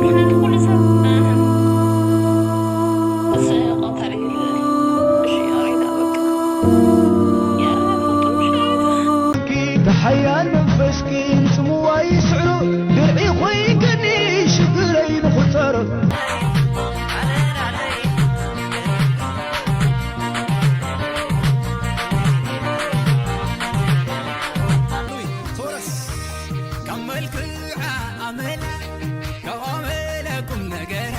እውነት ኩሉ ሰብ ኣነ ስቆጠር ይብለኒ። እሺ፣ ኣሬዳ በቃ። ያ፣ ፍጡር ሻይታ። ብሓያል መንፈስኪ ጽምዋ ይስዕሩ፣ ድርዒ ኮይንክኒ ሽግረይ ንኹጸር። ቶረስ ካብ መልክዓ ኣመል ካብ ኣመለ ቁም ነገር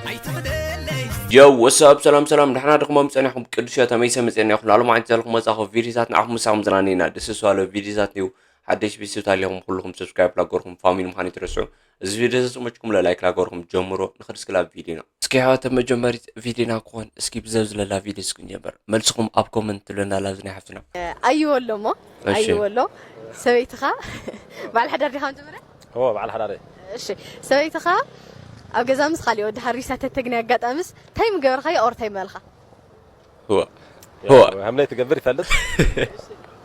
ኣይትኽደለይ። ዮ ወሳብ ሰላም ሰላም፣ ደሕና ድኹሞም ጸኒሕኩም ቅዱስ ዮ ተመይሰ መጽና ይኹን ኣሎም ዓይነት ዘልኩም መጻኹ ቪዲዮታት ንዓኹም ምሳኹም ዝናነና ደስ ዝዋለ ቪዲዮታት እዩ። ሓደሽ ቪዲዮታት ኣለኹም ኩልኹም ሰብስክራይብ ላገርኩም ፋሚሊ ምዃን ይትረስዑ። እዚ ቪዲዮ ተጽመጭኩም ለላይክ ላገርኩም ጀምሮ ንኽድስክላ ቪዲዮና እስኪ ኣሕዋት መጀመሪት ቪዲዮና ክኾን እስኪ ብዘብ ዝለላ ቪዲዮ እስኪ ንጀምር። መልስኹም ኣብ ኮመንት ትብለና ኣላ ዝና ሓፍትና። ኣይወሎ እሞ እሺ። ኣይወሎ ሰበይትኻ በዓል ሓዳር ዲኻ መጀመርያ? እዎ፣ በዓል ሓዳር እየ። እሺ፣ ሰበይትኻ ኣብ ገዛ ምስ ካልእ ወዲ ሓሪሳ ተተግኒ ኣጋጣምስ እንታይ ምገበርካዮ ኦር እንታይ ምበልካ? هو ያው፣ هو همላይ ትገብር ይፈልጥ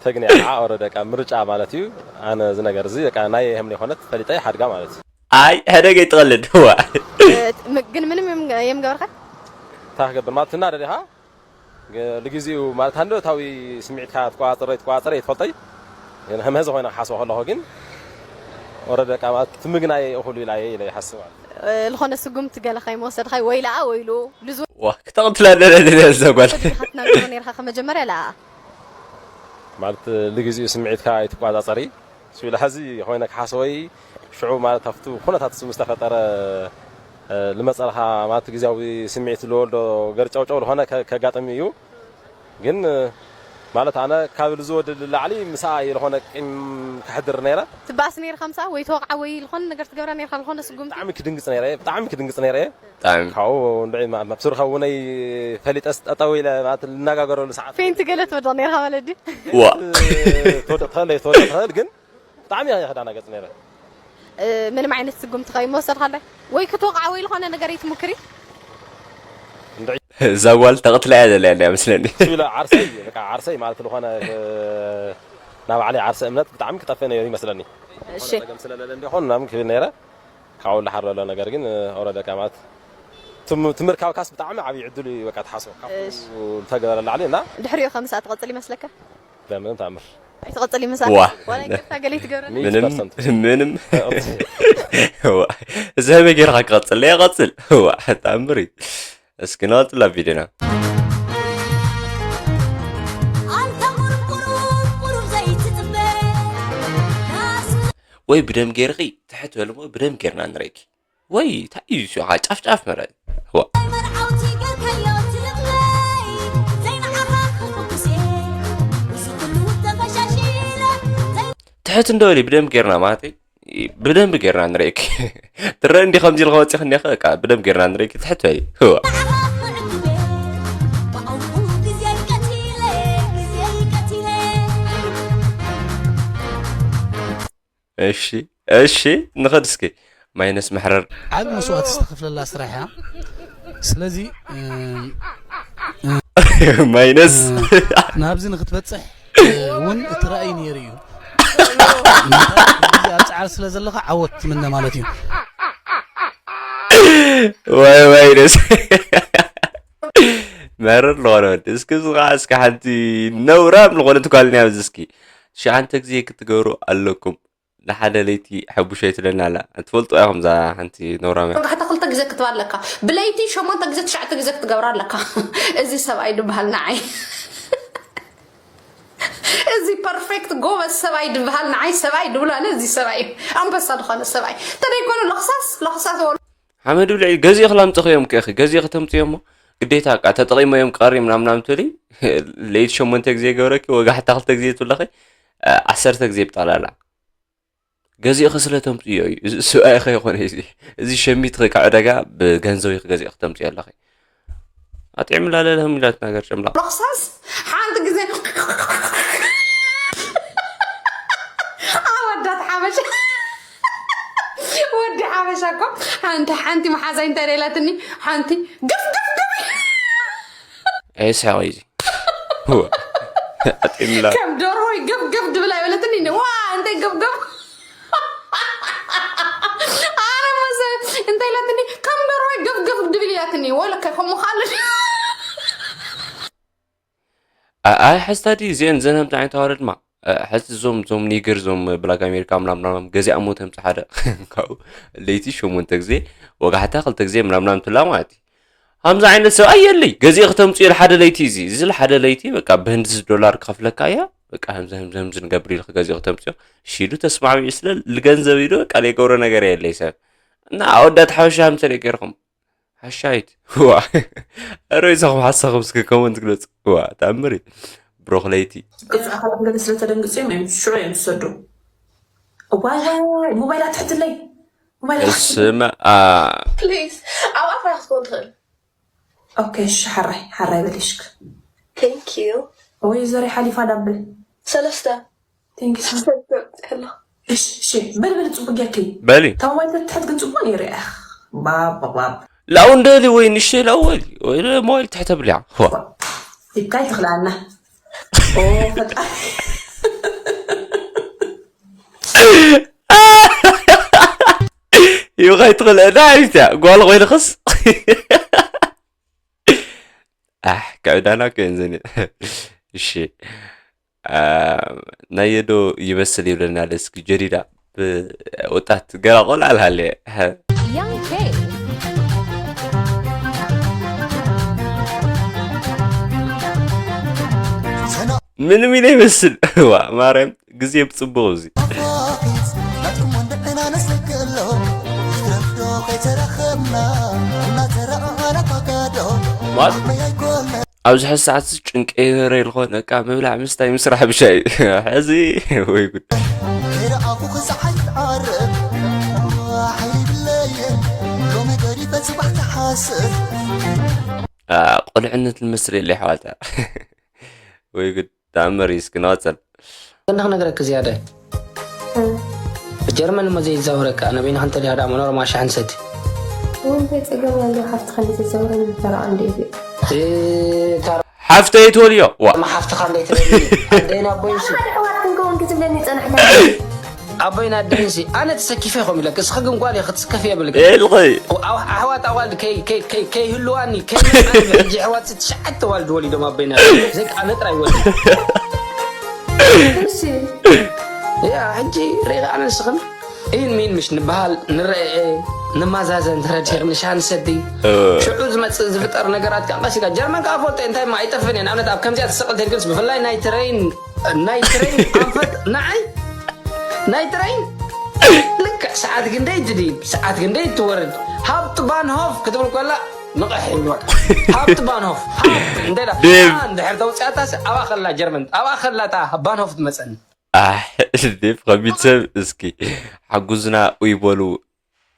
ተግኒ ዓ ኦረ ደቃ ምርጫ ማለት እዩ። ኣነ እዚ ነገር እዚ ደቃ ናይ همላይ ኾነት ፈሊጠ ሓድጋ ማለት እዩ። ኣይ ሕደገ ይትቐልድ هو ም- ግን ምንም የም- የምገበርካ ታክገብር ማለት ትናደድ ኢኻ ግ- ንግዚኡ ማለት ሃንደበታዊ ስምዒትካ ትቆፃፀሮ ይትቆፃፀረ ይትፈልጠይ ግን ህምህዚ ኮይነ ክሓስቦ ከለኹ ግን ኦረ ደቃ ማለት ትምግናየ እኹሉ ኢላየ ኢለ ይሓስብ ማለት ዝኾነ ስጉምቲ ገለ ከይመወሰድካይ ወይ ለኣ ወይ ሉ ልዙ ዋ ክተቕትላ ደለ ደለ ዘጓል ዲኻ ትናገሮ ነርካ ከመጀመርያ ለኣ ማለት ንግዚኡ ስምዒትካ ኣይትቆፃፀሪ ስቢላ ሕዚ ኮይነ ክሓስወይ ሽዑ ማለት ኣብቱ ኩነታት ምስ ተፈጠረ ልመፀልካ ማለት ግዜያዊ ስምዒት ዝወልዶ ገርጨውጨው ዝኾነ ከጋጥም እዩ ግን ማለት ኣነ ካብ ዝወደድ ላዕሊ ምሳኣ ዝኾነ ቂም ከሕድር ነይረ ትባእስ ነርካ ምሳኣ ወይ ተወቕዓ ወይ ዝኾነ ነገር ትገብራ ነርካ ዝኾነ ስጉምቲ ብጣዕሚ ክድንግፅ ነይረ ብጣዕሚ ክድንግፅ ነይረ ብጣዕሚ ካብኡ ንብዒ መብስርኸ እውነይ ፈሊጠስ ጠጠው ኢለ ማለት ልነጋገረሉ ሰዓት ፌንቲ ገለ ትወድቕ ነርካ ማለት ድዩ ዋ ትወድቕ ትኽእል ትወድቕ ትኽእል ግን ብጣዕሚ እየ ክዳናገፅ ነይረ ምንም ዓይነት ስጉምቲ ከይመወሰድካለ ወይ ክትወቕዓ ወይ ዝኾነ ነገር ይትሙክሪ እዛ ጓል ተቕትላ እያ ዘላ ያለ መስለኒ ስለ ዓርሰይ በቃ ዓርሰይ ማለት ዝኾነ ናብ ዓለይ ዓርሰ እምነት ብጣዕሚ ክጠፍእ ነይሩ ይመስለኒ እሺ ጸገም ስለለለ እንዲኾን ምናምን ክብል ነይረ ካብኡ ላሓር ዘሎ ነገር ግን ኦረ ደቃ ማለት ትምርካብካስ ብጣዕሚ ዓብዪ ዕድል እዩ በቃ ትሓስቦ ካብኡ ዝተገበረ ላዕሊ እና ድሕሪኡ ከምሳ ትቐጽል ይመስለካ ለምንም ተኣምር ኣይትቐጽል ይመስላ ዋ ዋላ ይቅርታ ገለ ትገብረኒ ምንም ምንም እዚ ህበይ ገይርካ ክቐጽል ለያ ቀጽል ዋ ተኣምር እዩ እስኪ ንቐጽል ኣብ ቪድዮና ወይ ብደም ገይርኺ ትሕት በል እሞ ብደም ገይርና ንረይኪ ወይ እንታይ እዩ ሻኻ ጫፍጫፍ መረ ዋ ትሕት እንደበሊ ብደም ጌርና ማለት ብደንብ ጌርና ንርእየኪ ትረ እንዲ ከምዚ ኢልካ ወፂኽ እኒኻ በቃ ብደንብ ጌርና ንርእየኪ ትሕት በሊ ህዋ እሺ እሺ ንኸድ እስኪ ማይነስ መሕረር ዓብ መስዋእቲ ዝተኸፍለላ ስራሕ እያ ስለዚ ማይነስ ናብዚ ንክትበፅሕ እውን እቲ ራእይ ነይሩ እዩ ኣብ ፀዓር ስለ ዘለካ ዓወት ትምነ ማለት እዩ ወይ ማይነስ መረር ለኾነ ወዲ እስኪ እዚ ከዓ እስኪ ሓንቲ ነውራም ዝኾነት ጓል እኒኣ ኣብዚ እስኪ ትሽዓንተ ግዜ ክትገብሩ ኣለኩም ንሓደ ለይቲ ሕቡሸይ ትለና ኣላ ትፈልጡ ኢኹም እዛ ሓንቲ ነውራም እያ ወጋሕታ ክልተ ግዜ ክትባ ኣለካ ብለይቲ ሸሞንተ ግዜ ትሽዓተ ግዜ ክትገብራ ኣለካ እዚ ሰብኣይ ድበሃል ንዓይ እዚ ፐርፌክት ጎበዝ ሰብኣይ ድበሃል ንዓይ ሰብኣይ ድብሎ ኣነ እዚ ሰብኣይ እዩ ኣንበሳ ዝኾነ ሰብኣይ ተደይኮኑ ለኽሳስ ለኽሳስ ሓመድ ብልዒ ገዚእኺ ላምፅኽዮም ከ ኢኺ ገዚእኺ ተምፅዮ እሞ ግዴታ እቃ ተጠቒመዮም ክቐሪ ምናምን ምናምን ትብሊ ለይቲ ሸሞንተ ግዜ ይገብረኪ ወጋሕታ ክልተ ግዜ ትብለኺ ዓሰርተ ግዜ ብጠቕላላ ገዚእኺ ስለ ተምፅዮ እዩ እዚ ሰብኣይኺ ይኾነ እዚ እዚ ሸሚትኺ ካብ ዕደጋ ብገንዘብ ኢኺ ገዚእኺ ተምፅዮ ኣለኺ ኣጥዕምላ ለለህም ኢላ ትናገር ጨምላቕ። ሎኽሳስ ሓንቲ ግዜ ኣወዳት ሓበሻ ወዲ ሓበሻ እኮ ሓንቲ ሓንቲ መሓዛይ እንታይ ደላትኒ ሓንቲ ግፍ ግፍ ግፍ ኣይስሐቕ እዚ ኣጥዕምላ ከም ደርሆ ግፍ ግፍ ድብል ኣይበለትኒ ዋ እንታይ ግፍ ግፍ ኣረ መሰ እንታይ ኣይ፣ ሕዝታ ድዩ እዚአን ዘን ከምዚ ዓይነት ኣዋርድ ድማ? እ፣ ሕዚ እዞም፣ እዞም ኒገር፣ እዞም ብላክ ኣሜሪካ ምናምን ምናምን ገዚኣ ሞት ከምዚ ሓደ ካብኡ ለይቲ ሸሞንተ ግዜ፣ ወጋሕታ ክልተ ግዜ ምናምን ምናምን ትብላ ማለት እዩ። ከምዚ ዓይነት ሰብ ኣየለይ ገዚእ ክተምፅዮ ሓደ ለይቲ፣ እዚ፣ እዚ ሓደ ለይቲ በቃ ብህንድዚ ዶላር ክኸፍለካ እያ፣ በቃ ከምዚ፣ ከምዚ፣ ከምዚ ንገብር ኢልክ ገዚእ ክተምፅዮ፣ እሺ ኢሉ ተስማዕሚዑ ስለ ልገንዘብ ኢሉ በቃ ዘይገብሮ ነገር የለይ ሰብ። እና ኣወዳት ሓበሻ ምሰለ ገይርኩም ሓሻይት። ዋ። ኣረ ይሳኹም ሓሳኹም እስኪ ኮመንት ግለጹ። ዋ፣ ተኣምር እዩ። ብሩኽ ለይቲ። ቅርጹ ኣካላት ገለ ስለ ተደንግጹ እዮም፣ ሽዑ እዮም ዝሰዱ። ዋይ፣ ዋይ፣ ዋይ፣ ሞባይል ኣትሕትለይ። ሞባይል ኣትሕትለይ። እስማ፣ አ፣ ፕሊዝ፣ ኣብ ኣፍራ ክትኮን ትኽእል። ኦኬ፣ እሺ፣ ሓራይ፣ ሓራይ በሊሽክ። ቴንክ ዩ። ወይ ዘሪ ሓሊፋ ዳብል። ሰለስተ። ቴንክ ዩ ሶ ማች። ሰለስተ። እሺ፣ እሺ፣ በል፣ በል፣ ጽቡቅ ጌርኪ። በሊ። ካብ ሞባይል ትሕት ግን ጽቡቅ ነይሩ፣ ያኽ። ባብ፣ ባብ፣ ባብ። ላው እንደሊ ወይ ንእሽተይ ላው ወይ፣ ወይ ሞባይል ትሕት ኣብልያ። ዋ። ዲብካ ይትኽልኣና። ኦ፣ ፈጣሪ። ይብኻይ ትኽልአና፣ ኣይትያ፣ ጓል ኮይንኽስ። ኣሕ፣ ክዕዳና እኮ እየን ዘን-፣ እሺ። አ፣ ናየዶ ይመስል ይብለና ኣሎ። እስኪ ጀዲዳ፣ ብ-፣ ወጣት ገና ቆልዓ ኣልሃለ። Young K። ምንም ኢለ ይመስል። ዋ፣ ማርያም፣ ግዜ ብጽቡቕ እዚ። ማት? ኣብዚ ሕዚ ሰዓት እዚ ጭንቀይ ነረ ኢልኮ፣ በቃ ምብላዕ ምስታይ ምስራሕ ብቻ እዩ። ሕዚ ወይ ጉድ። ከይረኣኹ ክሳዕ ኣይትዓረብ፣ ሓይሊ ይብለየን፣ ሎሚ ገዲፈ ጽባሕ ክሓስብ። አ፣ ቁልዕነት ልመስል የለ ኣሕዋታ። ወይ ጉድ፣ ተኣምር እዩ። እስኪ ንቐጽል። ግን ክነግረኪ ዝያደ። እ። ጀርመን እሞ ዘይዛወረካ፣ ኣነ በይንኻ እንተሊኻ ደኣ መኖር ማሻ ሕንሰቲ። እውን እንታይ ጸገም ኣለዎ? ሓፍትኻ እንዴት ተዛውረኒ ተራኣ እንዴት እዩ? እ፣ ታራ-፣ ሓፍተይ ትበልዮ? ዋ። እማ ሓፍትኻ እንዴት ትበልኒ? ኣደይን ኣቦይን ሲ? ሓደ ኣሕዋት ክንከውን ክትብለኒ ጸናሕካ። ኣቦይን ኣደይን ሲ? ኣነ ተሰኪፈ ይኾም ኢለክ፣ እስኺ ግን ጓል ኢኺ ክትስከፊ የብልክ። ኢልኺ። ኣው-፣ ኣሕዋት ኣዋልድ ከይ-፣ ከይ-፣ ከይ-፣ ከይህልዋኒ፣ ከይመጽኣኒ፣ ሕጂ ኣሕዋት ሲ ትሽዓተ ኣዋልድ ወሊዶም ኣቦይን ኣደይን። ዘይከ ኣነ ጥራይ ወሊደ። እሺ። ያ፣ ሕጂ ርኢኺ ኣነ ንስኽን ኢን ሚን ምሽ ንበሃል፣ ንረኤ፣ ንማዛዘን፣ ተረዲእኽኒ፣ ሻሂ ንሰቲ። እ። ሽዑ ዝመጽእ ዝፍጠር ነገራት ከኣ ቀስ ኢልካ፣ ጀርመን ከኣ ፈልጦ እየ፣ እንታይ እማ ኣይጠፍእን እየ። ንኣብነት ኣብ ከምዚኣ ትስቕል ተልግንስ ብፍላይ ናይ ትረይን፣ ናይ ትረይን ኣንፈት ንዓይ፣ ናይ ትረይን ልክዕ ሰዓት ክንደይ ትድይብ፣ ሰዓት ክንደይ ትወርድ፣ ሃብት ባንሆፍ ክትብል ከላ ንቕሕ ይብል በቃ። ሃብት ባንሆፍ፣ ሃብት እንደ ኢላ፣ ዴቭ። ኣን ድሕር ተውፅኣታስ ኣብኣ ከላ ጀርመን፣ ኣብኣ ከላ እታ ባንሆፍ ትመፀኒ። ኣሕ፣ ዴቭ ከቢድ ሰብ፣ እስኪ ሓጉዝና ኡይ በሉ።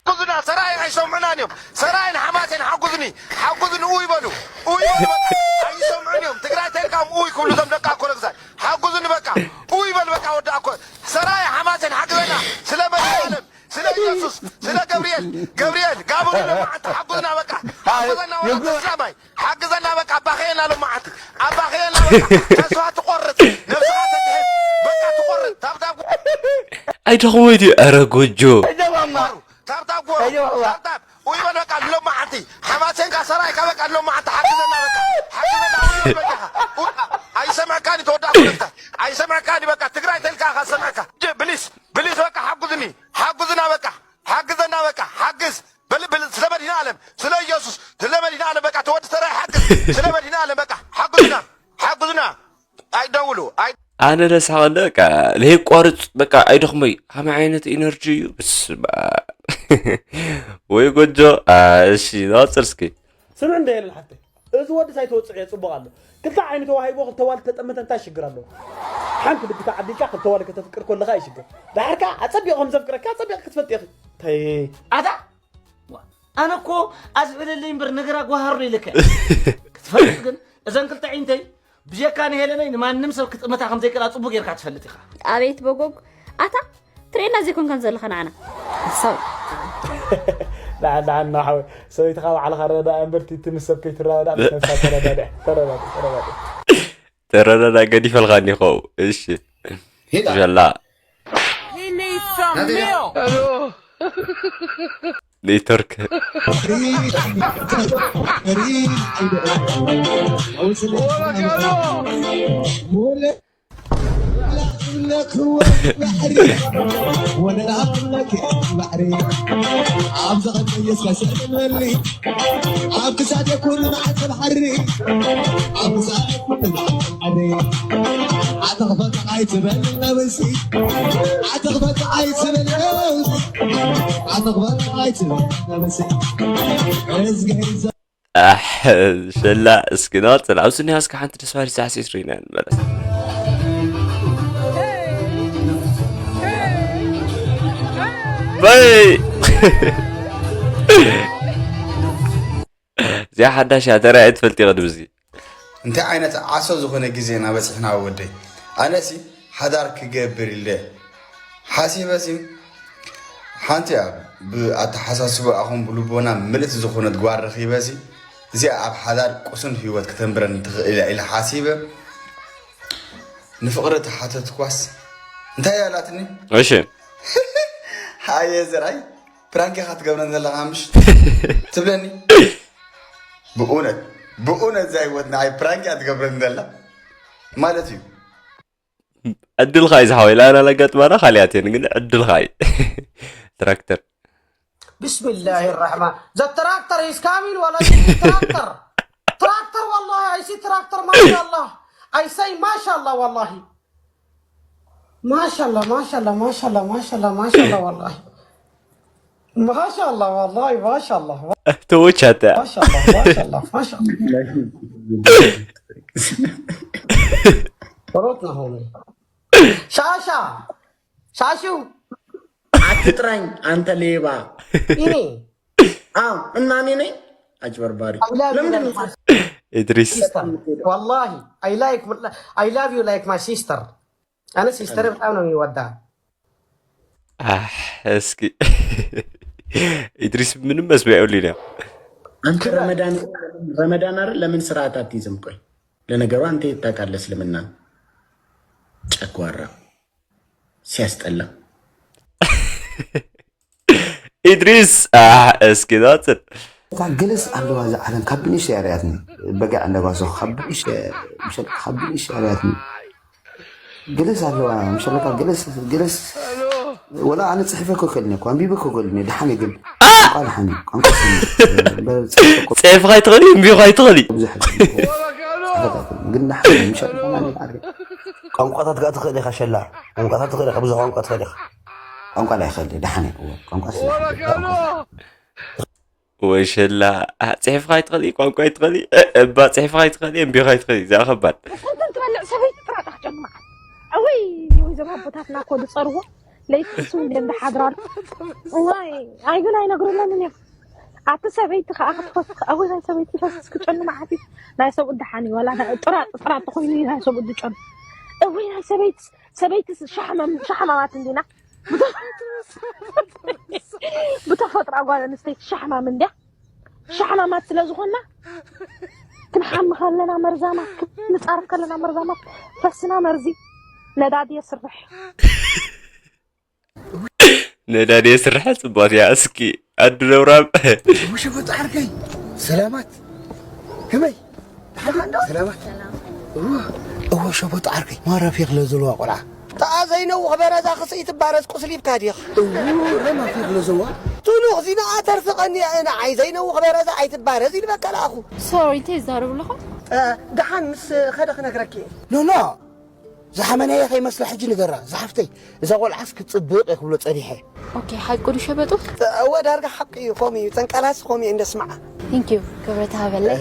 ሓጉዝና፣ ሰራይ ኣይሰምዑናን እዮም። ሰራይን ሓማሴን ሓጉዝኒ፣ ሓጉዝኒ ኡይ በሉ፣ ኡይ በሉ በቃ። ኣይሰምዑን እዮም። ትግራይ ተልካም ኡይ ክብሉ እዞም ደቂ ኣኮለግዛይ። ሓጉዝኒ በቃ፣ ኡይ በል በቃ፣ ወዲ ኣኮ-፣ ሰራይ ሓማሴን ሓግዘና፣ ስለ መድኃኔዓለም፣ ስለ ኢየሱስ፣ ስለ ገብርኤል፣ ገብርኤል፣ ጋብሩ ሎማዓንቲ ሓጉዝና በቃ። ሓጉዘና ወላ ተስላማይ፣ ሓግዘና በቃ፣ ኣባኸየና ሎማዓንቲ፣ ኣባኸየና በቃ። ተስፋ ትቆርጥ፣ ነብስኻ ተትሕት፣ በቃ ትቆርጥ፣ ታብታብ ኣይደኽሞ እዩ፣ ኧረ ጎጆ። ታብታብ ጎ-፣ ኣይደኽሞ። ታብታብ፣ ኡይ በል በቃ፣ ሎማዓንቲ፣ ሓማሴንካ ሰራይካ በቃ፣ ሎማዓንቲ ሓግዘና በቃ፣ ሓግዘና ኡይ በል በቃ። ኡይ፣ ኣይሰምዐካን ተወዳእኩ በቃ፣ ኣይሰምዐካን በቃ፣ ትግራይ ተልካ ካሰምዐካ። ጀ-፣ ብሊስ፣ ብሊስ በቃ ሓጉዝኒ፣ ሓጉዝና በቃ፣ ሓግዘና በቃ፣ ሓግዝ። በል፣ በል፣ ስለ መድኃኔዓለም፣ ስለ ኢየሱስ፣ ስለ መድኃኔዓለም በቃ፣ ተወዲ ተራይ ሓግዝ። ስለ መድኃኔዓለም በቃ፣ ሓጉዝና፣ ሓጉዝና። ኣይደውሉ፣ ኣይ- ኣነ ደሳቐለ በቃ፣ ለይቋርጽ በቃ፣ ኣይደኽመይ። ከመይ ዓይነት ኢነርጂ እዩ? በስመ ኣብ። ወይ ጎጆ። አ፣ እሺ፣ ንቐጽል እስኪ። ስምዕ እንደ የለን ሓፍተይ፣ እዚ ወዲ ሳይተወፅዕ እየ ፅቡቕ ኣሎ። ክልተ ዓይኒ ተዋሂቦ ክልተ ዋል ተጠመተ እንታይ ሽግር ኣለዎ? ሓንቲ ልቢ ተዓዲልካ ክልተ ዋል ከተፍቅር ከለኻ ይሽግር። ድሓር ከኣ ኣጸቢቑ ከም ዘፍቅረካ ኣጸቢቑ ክትፈልጥ ኢኺ። ተይ። ኣታ! ዋ፣ ኣነ እኮ ኣዝዕለለይ እምበር ነገር ኣጓሃርሎ ኢለካ። ክትፈልጥ ግን እዘን ክልተ ኣዒንተይ ብጀካ ንሄለነይ ንማንም ሰብ ክጥምታ ከም ዘይክእላ ጽቡቅ ጌርካ ትፈልጥ ኢኻ። ኣቤት በጎግ፣ ኣታ ትርእየና ዘይኮንካን ዘለኻ ንዓና። ሓሳዊ። ደሓን፣ ደሓን፣ ንሓወይ። ሰበይትኻ ባዕልኻ ረዳእ እምበር፣ እቲ ምስ ሰብ ከይትረዳዳእ፣ ምስ ነብሳ ተረዳድእ። ተረዳድእ፣ ተረዳድእ። ተረዳዳ ገዲፈልካ እኒኸው። እሺ። ሄዳ። ሸላ። He needs some ናተይ። Milk. ኔትወርክ። ወለላ ክብለክ ባሕሪ ኣብ ዘቐደየስ ከሰልመኒ ኣብ ክሳድ የኩን ማዕተብ ሓሪ ኣብ ክሳድ የኩን ማዕተብ ሓሪ ኣተኽፈት ኣይትበል ነብሲ ኣተኽፈት ኣይትበል ነብሲ ኣተኽፈት ኣይትበል ነብሲ እዝግሄር ኣሕ፣ ሸላ እስኪ ንቐጽል። ኣብ ስኒሃ እስከ ሓንቲ ደስ በሃሊት ሳዕሲዒት ርኢና ንመለስ። በይ! እዚኣ ሓዳሽ እያ፣ ተራእየ ትፈልጢ ቅድሚ እዚ። እንታይ ዓይነት ዓሶ ዝኾነ ግዜ ኢና በጺሕና ወደይ። ኣነሲ ሓዳር ክገብር ኢለ ሓሲበሲ ሓንቲ እያ ብኣተሓሳስባኣ ኹን ብልቦና ምልእቲ ዝኾነት ጓል ረኺበሲ እዚኣ ኣብ ሓዳር ቁሱን ህይወት ክተንብረኒ ትኽእል እያ ኢለ ሓሲበ ንፍቕሪ ተሓተትኳስ እንታይ እያ ኢላትኒ? እሺ። ሃየ ዘርኣይ ፕራንክ ኢኻ ትገብረኒ ዘለኻ ምሽ ትብለኒ። ብእውነት ብእውነት እዛ ህይወት ንዓይ ፕራንክ እያ ትገብረኒ ዘላ ማለት እዩ። ዕድልኻ እዩ ዝሓወይ። ላና ለገጥማና ካልያት እየን ግን ዕድልኻ እዩ። ትራክተር بسم الله الرحمن. The tractor is coming ولا شيء tractor. Tractor والله I see tractor ما شاء الله. I say ما شاء الله والله. ما شاء الله ما شاء الله ما شاء الله ما شاء الله ما شاء الله والله. ما شاء الله والله ما شاء الله. ተወቻተ ما شاء الله ما شاء الله ما شاء الله. ሮጥና ሆነ ሻሻ ሻሹ አትጥራኝ አንተ ሌባ። ኢኔ አዎ እና እኔ ነኝ አጭበርባሪ። ለምንድን ነው ኢድሪስ والله I like I love you like my sister. أنا sister በጣም ነው የሚወዳ። አህ፣ እስኪ ኢድሪስ ምንም መስሚያ ይኸውልኝ ነው። አንተ ረመዳን ረመዳን አይደል? ለምን ስርዓት አትይዝም? ቆይ ለነገሩ አንተ የት ታውቃለህ እስልምና? ጨጓራ ሲያስጠላ። ኢድሪስ አህ፣ እስኪ ዛጽን እታ ገለስ ኣለዋ እዛ ዓለም ካብ ብንእሽተይ ኣርያትኒ በጊዕ እንዳጓሰኹ ካብ ብንእሽተይ ምሸት ካብ ብንእሽተይ ኣርያትኒ ገለስ ኣለዋ ምሸለካ ገለስ ገለስ ወላ ኣነ ጽሒፈ ኮ ከልኒ እኮ ኣንቢበ ኮ ከልኒ ደሓን ግን ቋንቋ ደሓን እዩ ቋንቋ ስኒ እምበር ጽሒፈ ኮ ጽሒፍኻ ይትኽእል እዩ እምቢኻ ይትኽእል እዩ ብዙሕ ጽሕፈት ኣይኮነ ግን ደሓን እዩ ምሸለካ ኣነ ዓርገ ቋንቋታት ጋር ትኽእል ኢኻ ሸላ ቋንቋታት ትኽእል ኢኻ ብዙሕ ቋንቋ ትኽእል ኢኻ ቋንቋ ላይ ይኽእል ደሓን እዩ ቋንቋ ስለ ወይ ሸላ ጽሒፍካ ይትኽእል እዩ ቋንቋ ይትኽእል እዩ እባ ጽሒፍካ ይትኽእል እዩ እምቢኻ ይትኽእል እዩ እዚኣ ከባድ ሰንተን ትበልዕ ሰበይቲ ጥራጣ ክጨኑ መዓት እወይ ወይ ዘባቦታትና እኮ ዝፀርዎ ለይቲ ስው እንደ እንዳሓድራሉ እዋይ ኣይ ግን ኣይነግሩለንን እዮም ኣቲ ሰበይቲ ከዓ ክትፈስክ እወይ ናይ ሰበይቲ ፈስስ ክጨኑ መዓት እዩ ናይ ሰብኡት ደሓን እዩ ዋላ ጥራጥ ጥራጥ ኮይኑ እዩ ናይ ሰብኡት ዝጨኑ እወይ ናይ ሰበይቲ ሰበይቲ ሻሕማማት እንዲና ብተፈጥሮ ጓል ኣንስተይቲ ሻሕማም እንድያ ሻሕማማት ስለ ዝኾና ክንሓሚ ከለና መርዛማት ክንጻረፍ ከለና መርዛማት ፈስና መርዚ ነዳዲ የስርሕ ነዳዲ የስርሐ ጽቡቅ እያ እስኪ ኣዱ ነውራም ውሽቦ ጻዕርከይ ሰላማት ከመይ ሰላማት እዎ ሸቦ ጻዕርከይ ማረፊ ክለ ዘለዋ ቆልዓ ተኣ ዘይነውኽ በረዛ ክስኢ ትባረዝ ቁስሊብካ ዲኽ ረማ ፊር ለዘዋ ቱኑኽ ዚናኣ ተርፍቐኒ ንዓይ ዘይነውኽ በረዛ ኣይትባረዝ ኢልበካ ለኣኹ ሶሪ እንታይ ይዛረቡ ኣለኹ ደሓን ምስ ኸደ ክነግረኪ እየ ኖኖ ዝሓመነየ ከይመስላ ሕጂ ንገራ ዝሓፍተይ እዛ ቆልዓስ ክትፅብቕ እየ ክብሎ ፀኒሐ ኦኬ ሓቁ ድዩ ሸበጡ እወ ዳርጋ ሓቂ እዩ ከምኡ እዩ ጠንቃላስ ከምኡ እዩ እንደስማዓ ቴንክ ዩ ክብረት ሃበለይ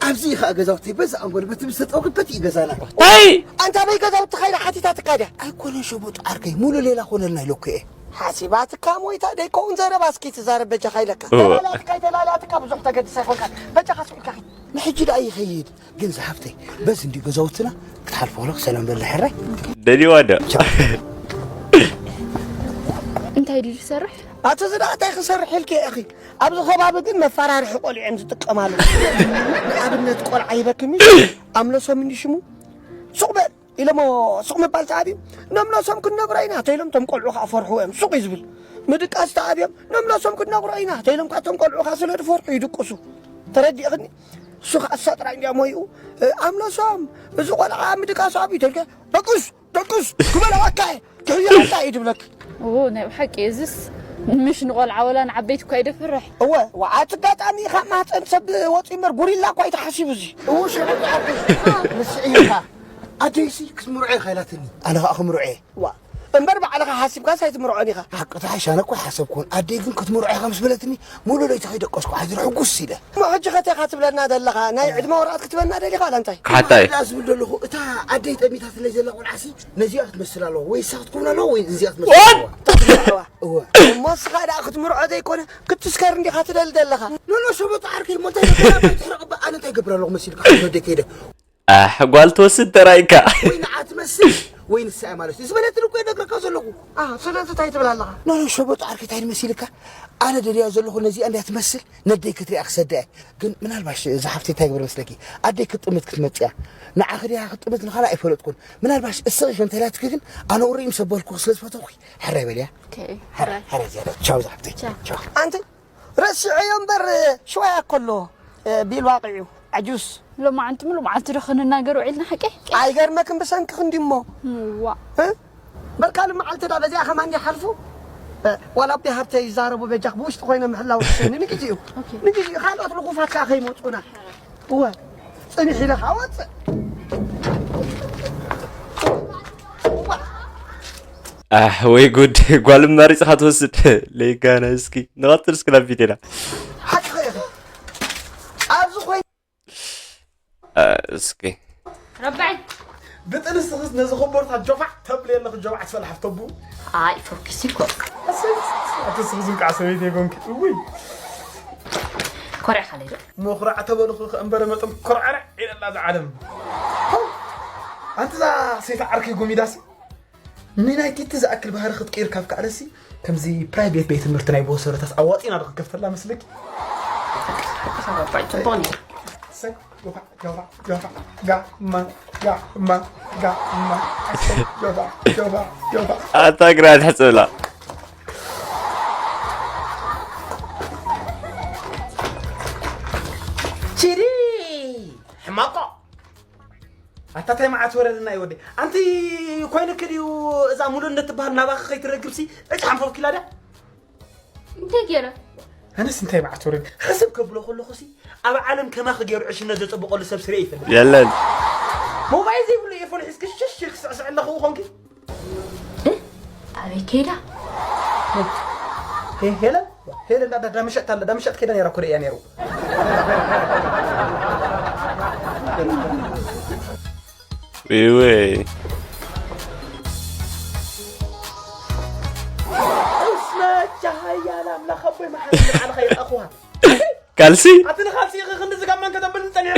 ኣብዚ እዩ ከዓ ገዛውተይ በዚ ኣንጎል በቲ ምስ ተጠውቅበት እዩ ገዛና ወይ ኣንታ በይ ገዛውቲ ኸይዳ ሓቲታትካ ድያ ኣይኮነን ሸቦጥ ዓርከይ ሙሉ ሌላ ኮነልና ኢለኩ እየ ሓሲባትካ ሞይታ ደይከውን ዘረባ እስኪ ትዛረብ በጃኻ ኢለካ እወ። ተላልያትካ ኣይተላልያትካ ብዙሕ ተገድስ ኣይኮንካ በጃኻ ስኢልካ ኺድ ንሕጂ ደኣ ይኸይድ ግን ዝሓፍተይ በዚ እንዲ ገዛውትና ክትሓልፎ ከለክ ሰላም በሊ ሕራይ ደሊዋ ዶ እንታይ ድዩ ዝሰርሕ ኣቲ እዚ ደኣ እንታይ ክሰርሕ ኢልክ ኢኺ ኣብዚ ከባቢ ግን መፈራርሒ ቆልዑ እዮም ዝጥቀማሉ ንኣብነት ቆልዓ ይበክም እዩ ኣምለሶም እንዲ ሽሙ ሱቕ በል ኢሎሞ ሱቕ ምባል ተኣብዩ ነምለሶም ክንነግሮ ኢና ተኢሎም ቶም ቆልዑ ከዓ ፈርሕዎ እዮም ሱቕ እዩ ዝብል ምድቃስ ተኣብዮም ነምለሶም ክትነግሮ ኢና ተይሎም ካቶም ቆልዑኻ ስለ ዝፈርሑ ይድቅሱ። ተረዲእኽኒ? እሱ ከዓ እሳ ጥራይ እንዲያ ሞይኡ ኣምለሶም እዚ ቆልዓ ምድቃሱ ኣብዩ ተልከ ደቅስ ደቅስ ክበለዋካ ክሕየለካ እዩ ትብለክ። ኦ ናይ ብሓቂ እዝስ ምሽ ንቆልዓ ወላ ንዓበይቲ እኳ ይደፍርሕ። እወ ወዓት ኣጋጣሚ ካብ ማህፀን ሰብ ወፂ እምበር ጉሪላ እኳ እዩ ተሓሲቡ እዚ። እወ ሸበጥ ዓርኩ ምስዒ ኢኻ ኣደይሲ ክትምርዖ ኢኻ ኢላትኒ ኣነ ከዓ ክምርዖ እየ። ዋ እምበር ባዕልኻ ሓሲብካስ ኣይትምርዖን ኢኻ። ሓቂ ተሓሽ ኣነ እኮ ኣይሓሰብኩን ኣደይ ግን ክትምርዖ ኢኻ ምስ በለትኒ ሙሉእ ለይቲ ከይደቀስኩ ሓዚረ ሕጉስ ኢለ። እሞ ሕጂ ከ እንታይ ኢኻ ትብለና ዘለኻ ናይ ዕድመ ወረቐት ክትበና ደሊኻ ዋላ እንታይ? ሓታ እየ። ኣነ ዝብል ዘለኹ እታ ኣደይ ጠሚታትለይ ዘላ ቆልዓሲ ነዚኣ ክትመስል ኣለዋ ወይ ንሳ ክትከውን ኣለዋ ወይ እዚኣ ክትመስል ኣለዋ። እወ እሞ ንስኻ ደኣ ክትምርዖ ዘይኮነ ክትስከር እንዲኻ ትደሊ ዘለኻ። ኖኖ ሸበጥ ዓርከይ እሞ እንታይ ትሕረቕ እባ ኣነ እንታይ ገብር ኣለኹ መሲልካ ወደይ ከይደ። ኣሕ ጓል ትወስድ ተራኢካ። ወይ ንዓ ትመስል ወይ ንሳ እያ ማለት እዩ ዝበለትኒ እኮ እየ ነግረካ ዘለኹ። ኣህ ስለዚ እንታይ ትብል ኣለኻ? ኖኖ ሸበጥ ዓርከይ እንታይ መሲልካ ኣነ ደልያ ዘለኹ ነዚኣ እንድያ ትመስል ነደይ ክትሪኣ ክሰዳ እየ። ግን ምናልባሽ እዛ ሓፍተይ እንታይ ግበር መስለኪ ኣደይ ክትጥምት ክትመጽእ እያ። ንዓኺ ድያ ክትጥምት ንኻልእ ኣይፈለጥኩን። ምናልባሽ እስኺ ከምተላትኪ ግን ኣነ ቁሪ ምስ ኣበልኩኺ ስለ ዝፈተኹኺ ሕራይ በልያ። ኦኬ፣ ሕራይ፣ ሕራይ። ሕራይ ዝያዳ። ቻው ዝሓፍተይ። ቻው። ቻው። ኣንቲ ረሲዐዮ እምበር ሽዋያ ከሎ ቢል ዋቂዑ ዓጁስ። ሎማዓንቲ ሙሉእ መዓልቲ ዶ ክንናገር ውዒልና ሓቂ? ኣይገርመክን ብሰንክኺ እንዲሞ። ዋ። እ? በቃ ልመዓልቲ ዳ በዚኣ ከማን ይሓልፉ። እ፣ ዋላ ኣቦይ ሃብተይ ይዛረቡ በጃኽ ብውሽጢ ኮይነ ምሕላው ትስኒ ንግዜኡ። ኦኬ። ንግዜኡ ካልኦት ልኹፋት ከኣ ከይመጹና። እወ ጽኒሕ ኢለ ከኣ ወጽእ። ኣሕ ወይ ጉድ ጓል መሪፅኻ ትወስድ ለይጋና እስኪ ንቐፅል እስኪ ናብ ቪድዮና ሓቅኻ ኢኻ ኣብዚ ኮይነ እስኪ ረባይ ብጥንስኽስ ነዚ ኮቦርታ ጆፋዕ ተብሊ ኣለኺ ጆፋዕ ትበል ሓፍተቡ ኣይ ፎኪስ ይኮ ኣትስኽዝም ከዓ ሰበይቲ የጎንኪ እውይ ኮርዕኻ ለይዶ ምኹራዕ ተበልኹ ከእምበረ መጠን ኮርዓርዕ ኢለላ ዝዓለም ኣንቲ እዛ ሰይቲ ዓርከይ ጎሚዳሲ ንናይ ቲቲ ዝኣክል ባህሪ ክትቅይር ካብ ከኣለሲ ከምዚ ፕራይቬት ቤት ትምህርቲ ናይ ብወሰረታት ኣዋፂና ዶ ክንከፍተላ መስለኪ ሰይ ጆፋ ጆፋ ጆፋ ጋማ ጋማ ጋማ ሰይ ጆፋ ጆፋ ጆፋ ኣታ ግራ ትሕፅብላ ቺሪ ሕማቆ ኣታ ታይ መዓት ወረደና እዩ ወደይ ኣንቲ ኮይንክ ድዩ እዛ ሙሉ እንድትበሃል ናባኺ ከይትረግብሲ ዕጭ ሓንፈፍኪላ ድያ እንታይ ገይረ ኣነስ እንታይ መዓት ወረድ ሕስብ ከብሎ ከለኹሲ ኣብ ዓለም ከማኺ ገይሩ ዕሽነት ዘፀበቐሉ ሰብ ስሪአ ይፈልጥ የለን ሞባይል ዘይብሉ ኤርፎን ሒዝኪ ሽሽ ኢልክ ስዕስዕ ኣለኹ ኾንኪ ኣበይ ከይዳ ሄለን ሄለን ዳ ዳመሸጥ ኣለ ዳመሸጥ ከይዳ ነራ ኮደ እያ ነሩ እወ እስመ ጃሃያ ላምላኽ ኣቦይ መሓሪ ንዓልኻ ይርኣኹዋ ካልሲ ኣቲ ንኻልሲ ኢኺ ክንዲ ዝጋማን ከተብል ንጸኒሑ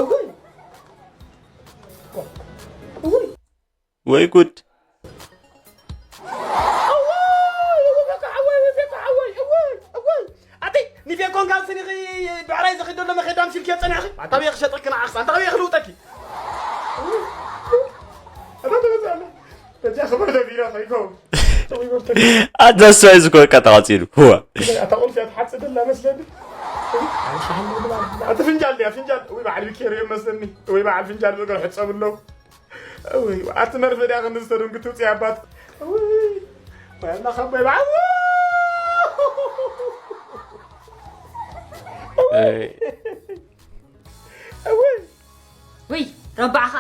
እጉይ እጉይ ወይ ጉድ ኣቲ ንፌኮን ካብ ስኒኺ ብዕራይ ዘኺዶ ሎ መኼዳ ምሲልኪዮ ጸኒሕኺ ኣንታ በየ ክሸጠኪ ንዓኽስ ኣንታ በየ ክልውጠኪ በጃ ክመደ ቢራ ኸይከው ኣዛስዋይ ዝኮ ቀጣ ቀጺሉ ህዋ ኣታ ቁልፊ ኣትሓጽ ደላ መስለኒ ኣቲ ፍንጃል ድያ ፍንጃል ወይ በዓል ቢኬር እዮም መስለኒ ወይ በዓል ፍንጃል ብእግር ሕጸብ ኣለዉ ኣቲ መርፍእ ድያ ክንስተዱን ክትውፅእ ኣባት ዋና ከቦይ በዓል ውይ ረባዕኻ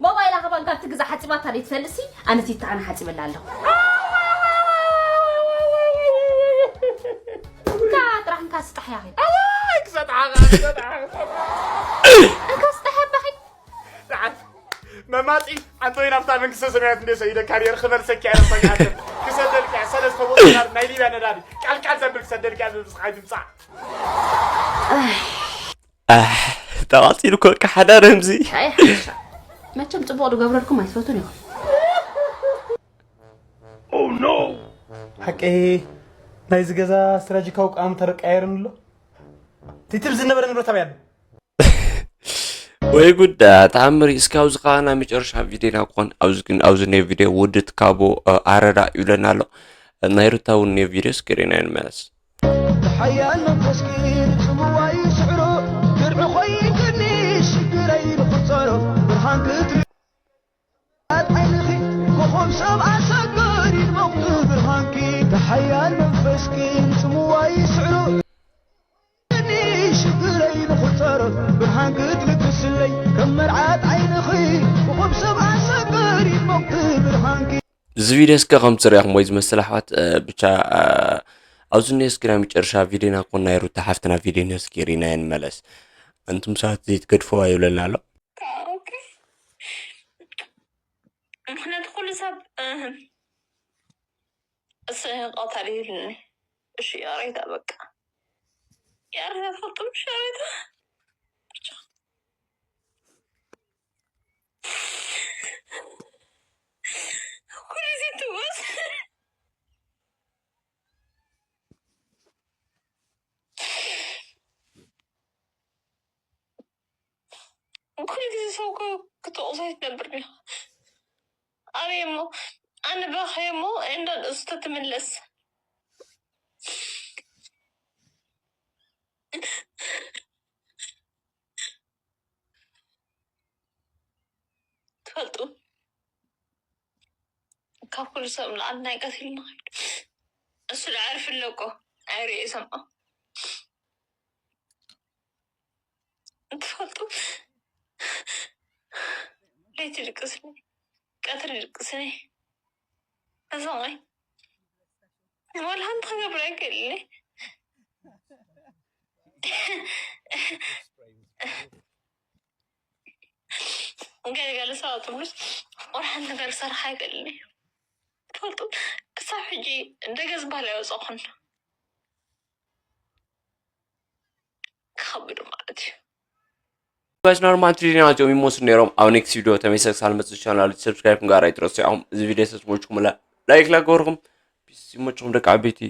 ሞባይላ ካባን ካብ ትግዛእ ሓፂባታ ደይ ትፈልጥሲ ኣነ ቲታዕና ሓፂበላ ኣለኹ እንካ ጥራሕ እንካ ስጣሕ ያኺ ክሰጥሓ ክሰጥሓ እንካ ስጣሕ ያባኺ መማፂ ኣንቶይ ናብታ መንግስተ ሰማያት እንደ ሰይደ ካሪየር ክመልሰኪ ኣረፈጋት ክሰደልኪ ሰለስተ ቦታ ናይ ሊብያ ነዳዲ ቃልቃል ዘብል ክሰደልኪ ዝብስኻ ይትምፃእ ኣሕ ተቓፂሉ እኮ በቃ ሓዳር ህምዚ ኣይ ሓሻ መቸም ፅቡቕ ዝገብረልኩም ኣይትፈቱን ኢኹም ሓቂ ናይዚ ገዛ ስትራጂካዊ ቃም ተረቃየርን ኣሎ ትትብ ዝነበረ ንብረት ኣበይ ኣሎ ወይ ጉዳ ተኣምሪ። እስኪ ኣብዚ ከዓ ናይ መጨረሻ ቪድዮና ክኾን፣ ኣብዚ ግን፣ ኣብዚ ናይ ቪድዮ ውድት ካቦ፣ እ፣ ኣረዳ ይብለና ኣሎ። ናይ ሩታ እውን ናይ ቪድዮ እስኪ ርኢና ንመለስ። ሓያል መንፈስኪ ንጽምዋ ይስዕሮ፣ ድርዒ ኮይንክኒ ሽግረይ ንኽጸሮ፣ ብርሃን ክትሪ ኣት ዓይንኺ ኮኾብ ሰብ ኣሰገሪ ሞቕቲ ብርሃንኪ፣ ተሓያል መንፈስኪ ንጽምዋ ይስዕሮ፣ ሽግረይ ንኽጸሮ፣ ብርሃን ክትልግስለይ፣ ከም መርዓት ዓይንኺ፣ ኮኾብ ሰብ ኣሰገሪ ሞቕቲ ብርሃንኪ። እዚ ቪድዮ እስከ ከም ትሪእኹም ወይ ዝመስል ኣሕዋት፣ እ፣ ብቻ፣ እ፣ ኣብዚ እኒኦ እስኪ ናይ መጨረሻ ቪድዮና ክኾን ናይ ሩታ ሓፍትና ቪድዮ እስኪ ርኢና ንመለስ። እንቱም ሰባት ዘይትገድፍዋ ይብለና ኣሎ። ኦኬ። ምኽንያቱ ኩሉ ሰብ፣ እ፣ እስ ቀታሊ ይብልኒ። እሺ፣ ያሬታ በቃ። ያሬታ ትፈልጡ ምሽ ያሬታ? ኩሉ ጊዜ ትወስ። ኩሉ ጊዜ ሰብ እኮ ክትወቕሶ ኣይትነብር ዲኻ? ኣበይ እሞ? ኣነ በኸየ እሞ እንዳ ንእሱ ተትምለስ። ትፈልጡ? ካብ ኩሉ ሰብ ንላዕሊ ናይ ቀትሪ ንኸይድ። እሱ ደኣ ዕርፊ ኣለዎ እኮ፣ ኣይርእዮ ይሰምዖ። እንትፈልጡ፣ ለይቲ ድቅስኒ፣ ቀትሪ ድቅስኒ። ተሰማይ። ወላ ሓንቲ ክገብር ኣይክእልኒ። ገለገለ ሰባት ትብሉስ፣ ወላ ሓንቲ ነገር ክሰርሕ ኣይክእልኒ። ትፈልጡ፣ ክሳብ ሕጂ ደገ ዝበሃል ኣይወፀኹን። ክኸብዱ ማለት እዩ። ጋይስ፣ ኖርማል ትሪት ናቸው የሚመስሉ ነይሮም። ኣብ ኔክስት ቪዲዮ ተመልሰ ክሳብ መፅእ ቻናል ሰብስክራይብ ምግባር ኣይትረስዑ። እዚ ቪዲዮ ተስሞችኩም ላይክ ላገበርኩም። ፒስ፣ ይመችኹም ደቂ ዓበይቲ።